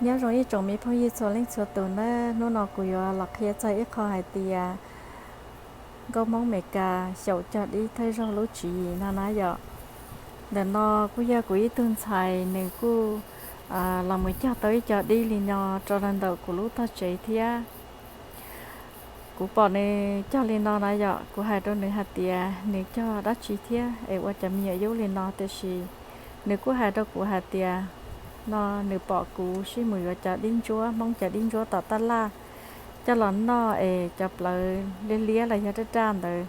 Nyob zoo ib tsoom me phooj ywg txhua leej txhua tus nawb, hnub no kuv yuav los qhia txog ib qho hais tias nkauj Hmoob Amelikas xyaum cog dib thawj zaug lub tswv yim no na yom. Ntawm no kuj yog kuv ib tug ntxhais, nws kuj los mus cog tau ib co dib li no rau ntawm kuv lub tog tsev thiab. Kuv pom nws cog li no na yom, kuv hais rau nws hais tias nws cog dab tsi thiab es ua cov me nyuam yub li no, tiam sis nws kuj hais rau kuv hais tias no nws pom kuv sib mus yuav cov dib ntsuab, Hmoob cov dib ntsuab tom taj laj coj los noj es cov plawv liab liab los yog daj daj ntawd,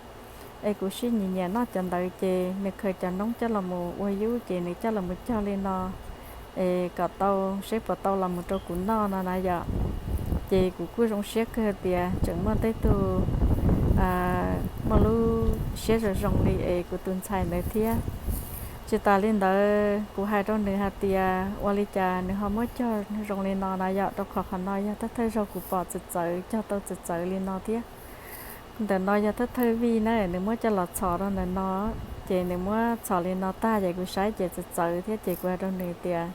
es kuv sib nyiam nyiam noj cov ntawd ces nws khaws cov noob coj los mus ua yub ces nws coj los mus cog li no es kom tau, seb puas tau los mus rau kuv noj no na yom. Ces kuv kuj zoo siab kawg tias tseem muaj tej tug muaj lub siab zoo zoo li es kuv tus ntxhais ntawd thiab. Tsis tas li ntawd kuv hais rau nws hais tias ua li cas nws ho muab cog zoo li no na yom, rau qhov qhov no yog thawj thawj zaug kuv pom txawv txawv, cog tau txawv txawv li no thiab. Ntawm no yog thawj thawj vij na, nws muab coj los txhos rau ntawm no, ces nws muab txhos li no tag ces kuv saib ces txawv txawv thiab ces kuv hais rau nws tias,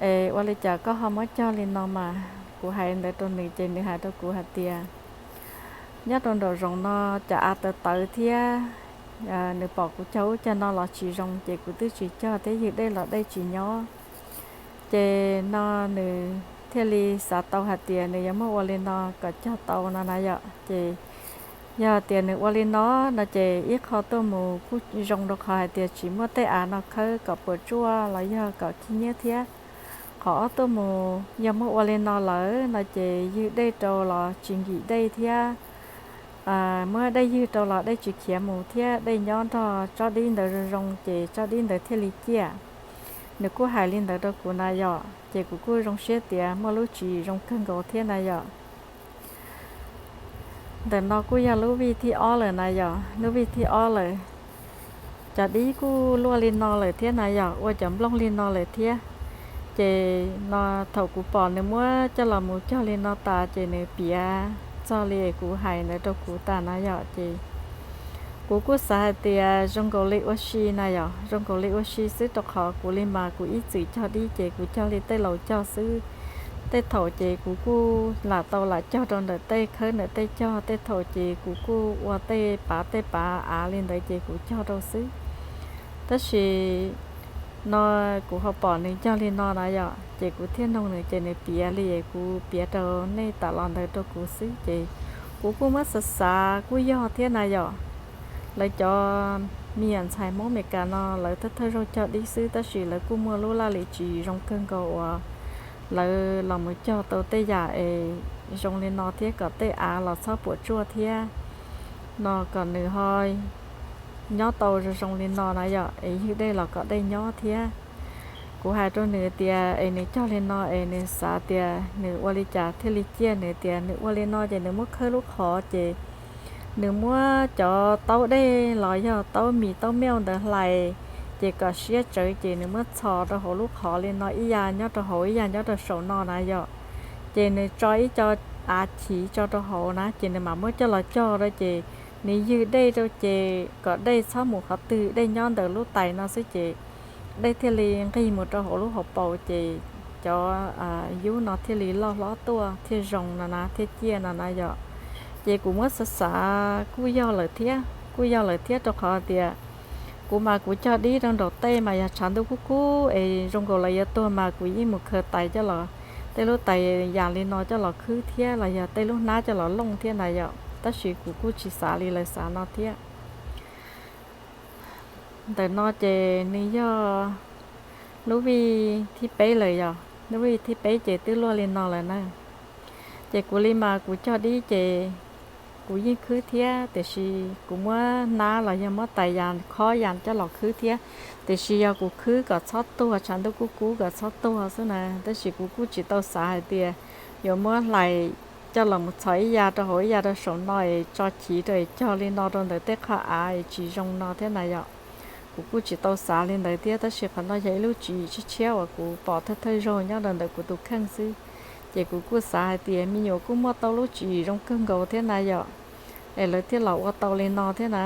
es ua li cas koj ho muab cog li no mas? Kuv hais ntawd rau nws ces nws hais rau kuv hais tias nyob rau nraum zoov no cov av tawv tawv thiab, nws pom kuv cog ub cog no los tsis zoo ces kuv twb tsis cog thiab, ywg dej los dej tsis nyob. Ces no nws thiaj li xav tau hais tias nws yuav muab ua li no kom cog tau no na yom. Ces yog tias nws ua li no no ces ib qho tuaj mus kuj zoo rau qhov hais tias tsis muaj tej av no khawb kom puas tsuaj los yog kom khib nyiab thiab. Qhov ob tuaj mus yog muab ua li no lawm no ces ywg dej rau los tsis nkim dej thiab, muab dej ywg rau los dej tsis khiav mus thiab dej nyob nrog tsob dib ntawd zoo zoo ces tsob dib ntawd thiaj li ciaj. Nws kuj hais li ntawd rau kuv na yom, ces kuv kuj zoo siab tias muaj lub tswv yim zoo kawg nkaus thiab na yom. Ntawm no kuj yog lub vij thib ob lawm na yom, lub vij thib ob lawm. Cov dib kuj luaj li no lawm thiab na yom, ua cov nplooj li no lawm thiab. Ces no thaum kuv pom nws muab coj los mus cog li no tas ces nws piav txog li kuv hais ntawd rau kuv tas na yom. Ces kuv kuj xav hais tias zoo nkaus li ua si na yom, zoo nkaus li ua si xwb, rau qhov kuv li mas kuv ib txwm cog dib ces kuv cog li tej laus cog xwb. Tej thaum ces kuv kuj lam tau lam cog rau ntawm tej khawb ntawm tej cog, tej thaum ces kuv kuj ua tej pav tej pav av li ntawd ces kuv cog rau xwb. Tab sis no kuv ho pom nws cog li no na yom, ces kuv thiaj nug nws ces nws piav li kuv piav rau nej tas los ntawd rau kuv xwb. Ces kuv kuj muab xav xav kuj yog thiab na yom. Lawv cov me nyuam ntxhais Hmoob Amelikas no lawv thawj thawj zaug cog dib xwb tab sis lawv kuj muaj lub laj lim tswv yim zoo kawg nkaus uas lawv los mus cog tau tej yam es zoo li no thiab kom tej av los txhob puas tsuaj thiab no kom nws ho nyob tau zoo zoo li no na yom, es ywg dej los kom dej nyob thiab. Kuv hais rau nws tias es nws cog li no es nws xav tias nws ua li cas thiaj li ciaj, nws tias nws ua li no ces nws muab khawb lub qhov ces nws muab cov taub dej los yog taub mis taub mej ntawd hlais, ces kom siab tsawv ces nws muab txhos rau hauv lub qhov li no, ib yam nyob rau hauv ib yam nyob rau saum no na yom. Ces nws tso ib co av chiv tso rau hauv na ces nws mam muab coj los cog rau ces nws ywg dej rau ces kom dej txhob mus qhov twg, dej nyob ntawm lub tais no xwb ces dej thiaj li nqig mus rau hauv lub hauv paus ces cov yub no thiaj li loj hlob tuaj thiaj zoo no na thiaj ciaj no na yom. Ces kuv muab xav xav kuj yog lawm thiab, kuj yog lawm thiab rau qhov tias kuv mas kuv cog dib rau nraum tej mas yog tshav ntuj kub kub es zoo nkaus lawv yuav tuag mas kuv yeej mus khaws tais coj los, tej lub tais yam li no coj los khwb thiab los yog tej lub hnab coj los looj thiab na yom, tab sis kuv kuj tsis xav li lawv xav no thiab. Ntawm no ces nws yog lub vij thib peb lawm yom, lub vij thib peb ces twb luaj li no lawm na. Ces kuv li mas kuv cog dib ces kuv yeej khwb thiab, tiam sis kuv muab hnab los yog muab tais yas khob yas coj los khwb thiab, tiam sis yog kuv khwb kom txhob tuag, tshav ntuj kub kub kom txhob tuag xwb na, tab sis kuv kuj tsis tau xav hais tias yuav muab hlais coj los mus txhos ib yam rau hauv ib yam rau saum no es tso chiv rau es cog li no rau ntawm tej qhov av es tsis zoo no thiab na yom. Kuv kuj tsis tau xav li ntawd thiab, tab sis qhov no yog ib lub tswv yim tshiab tshiab uas kuv pom thawj thawj zaug nyob rau ntawm kuv tus kheej xwb. Ces kuv kuj xav hais tias me nyuam kuj muaj tau lub tswv yim zoo kawg nkaus thiab na yom, es lawv thiaj los ua tau li no thiab na.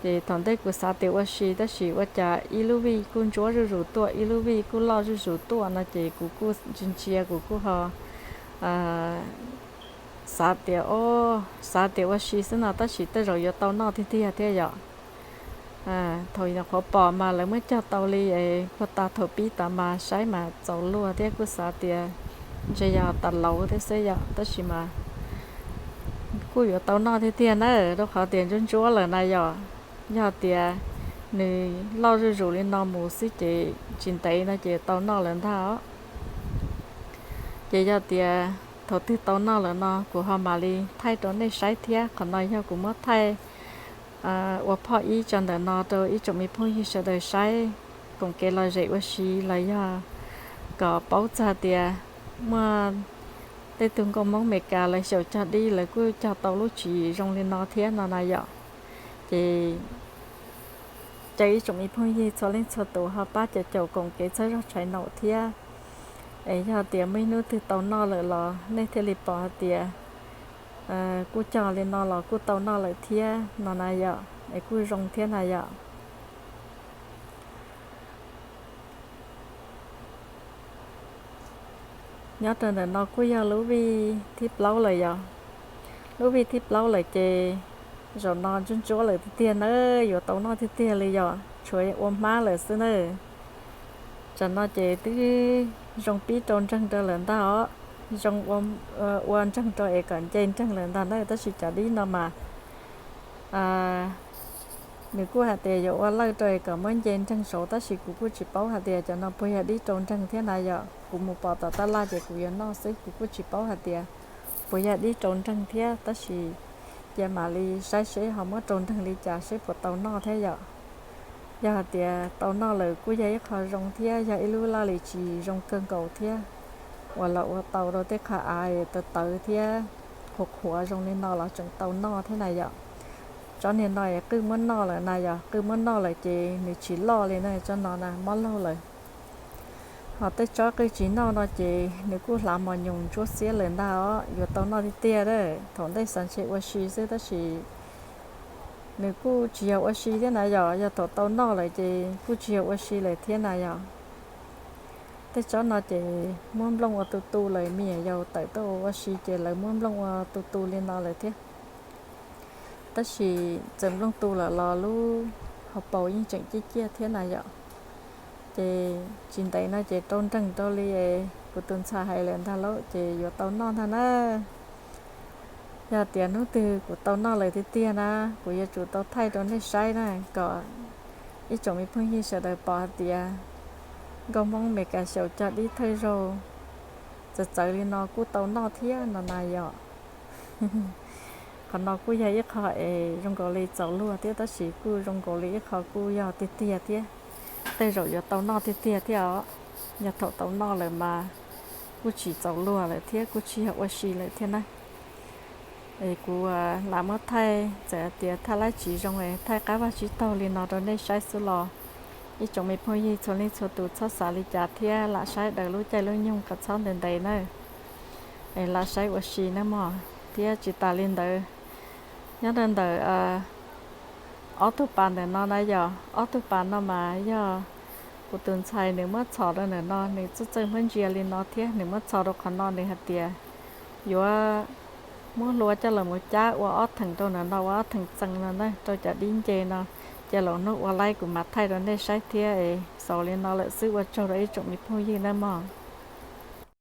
Ces thaum ntej kuv xav tias ua si, tab sis ua cas ib lub vij kuj ntsuab zuj zus tuaj, ib lub vij kuj loj zuj zus tuaj no ces kuv kuj ntsia ntsia kuv kuj ho xav tias, o, xav tias ua si xwb no tab sis tej zaum yuav tau noj tiag tiag thiab yom. Thaum nyuam qhuav pom mas lawv muab cog tau li es puag ta thaum pib tas mas saib mas txaus luag thiab kuj xav tias ntshe yog tas lauv thiab xwb yom, tab sis mas kuj yuav tau noj tiag tiag na, rau qhov tias ntsuab ntsuab lawm na yom. Yog tias nws loj zuj zus li no mus xwb ces tsis ntev no ces tau noj lawm ntag os. Ces yog tias thaum twg tau noj lawm no kuv ho mam li thaij rau nej saib thiab. Qhov no yog kuv muab thaij ua phoj ib tso ntawm no rau ib tsoom me phooj ywg sawv daws saib koom kev lom zem ua si los yog kom paub txog tias muaj tej tug nkauj Hmoob Amelikas lawv xyaum cog dib lawv kuj cog tau lub tsis zoo li no thiab no na yom. Ces caw ib tsoom me phooj ywg txhua leej txhua tus ho pab caum caum koom kev txhawb zog tshaiv naum thiab. Es yog tias muaj ib hnub twg tau noj lawm los nej thiaj li pom hais tias kuj cog li no los kuj tau noj lawm thiab no na yom, es kuj zoo thiab na yom. Nyob rau ntawm no kuj yog lub vij thib plaub lawm yom. Lub vij thib plaub lawm ces zaum no ntsuab ntsuab lawm tiag tiag na, yuav tau noj tiag tiag li yom, tshuav ua hmab lawm xwb na. Tsam no ces twb zoo pib rau nreeg rau lawm ntag os, zoo ua nreeg rau es kom nce nreeg lawm ntag na, tab sis cov dib no mas nws kuj hais tias yuav ua lawj rau es kom muab nce nreeg saud, tab sis kuv kuj tsis paub hais tias cov no puas yog dib rau nreeg thiab na yom. Kuv mus pom tom tab laj ces kuv yuav noj xwb, kuv kuj tsis paub hais tias puas yog dib rau nreeg thiab, tab sis cia mam li saib seb ho muab rau nreeg li cas seb puas tau noj thiab yom. Yog hais tias tau noj lawm kuj yog ib qho zoo thiab yog ib lub laj lim tsis zoo kawg nkaus thiab, uas los ua tau rau tej qhov av tawv tawv thiab qhuav qhuav zoo li no los tseem tau noj thiab na yom. Tsob niag no es qwj muab noj lawm na yom, qwj muab noj lawm ces nws tsis loj li na, tsob no na mob laug lawm. Ho tej tsob qwj tsis noj no ces nws kuj hlav mos nyoos ntsuab xiab lawm ntag os, yuav tau noj tiag tiag a. Thaum ntej xav ntshe ua si xwb tab sis nws kuj tsis yog ua si thiab na yom, yog thaum tau noj lawm ces kuj tsis yog ua si lawm thiab na yom. Tej tsob no ces muab nplooj ua tu tu lawm, me nyuam yaus tawm tuaj ua ua si ces lawv muab nplooj ua tu tu li no lawm thiab. Tab sis txawm nplooj tu lawm los lub hauv paus yeej tseem ciaj ciaj thiab na yom. Ces tsis ntev no ces rau nreeg rau li kuv tus ntxhais hais lawm ntag lauj, ces yuav tau noj ntag na. Yog tias hnub twg kuv tau noj lawm tiag tiag na, kuv yuav tsum tau thaij rau nej saib na, kom ib tsoom me phooj ywg sawv daws pom hais tias nkauj Hmoob Amelikas xyaum cog dib thawj zaug txawv txawv li no kuj tau noj thiab no na yom. Qhov no kuj yog ib qho es zoo nkaus li txaus luag thiab, tab sis kuj zoo nkaus li ib qho kuj yog tiag tiag thiab. Tej zaum yuav tau noj tiag tiag thiab os. Yog thaum tau noj lawm mas kuj tsis txaus luag lawm thiab kuj tsis yog ua si lawm thiab na. Es kuv lam muab thaij, txawm tias thaij laib tsis zoo es thaij qab vaj tsib taug li no rau nej saib xwb los ib tsoom me phooj ywg txhua leej txhua tus txhob xav li cas thiab lam saib daws lub caij lub nyoog kom txhob ntev ntev na. Es lam saib ua si na mog. Thiab tsis tas li ntawd, nyob rau ntawm ob tug pas ntawm no na yom, ob tug pas no mas yog kuv tus ntxhais nws muab txhos rau ntawm no, nws txawj txawj muab ntsia li no thiab nws muab txhos rau qhov no, nws hais tias yuav muab hlua coj los mus cab ua ob theem rau ntawm no, ua ob theem txee no na, rau cov dib nce no. Ces los hnub ua laib kuv mam thaij rau nej saib thiab es xaus li no lawm xwb, ua tsaug rau ib tsoom me phooj ywg na mog.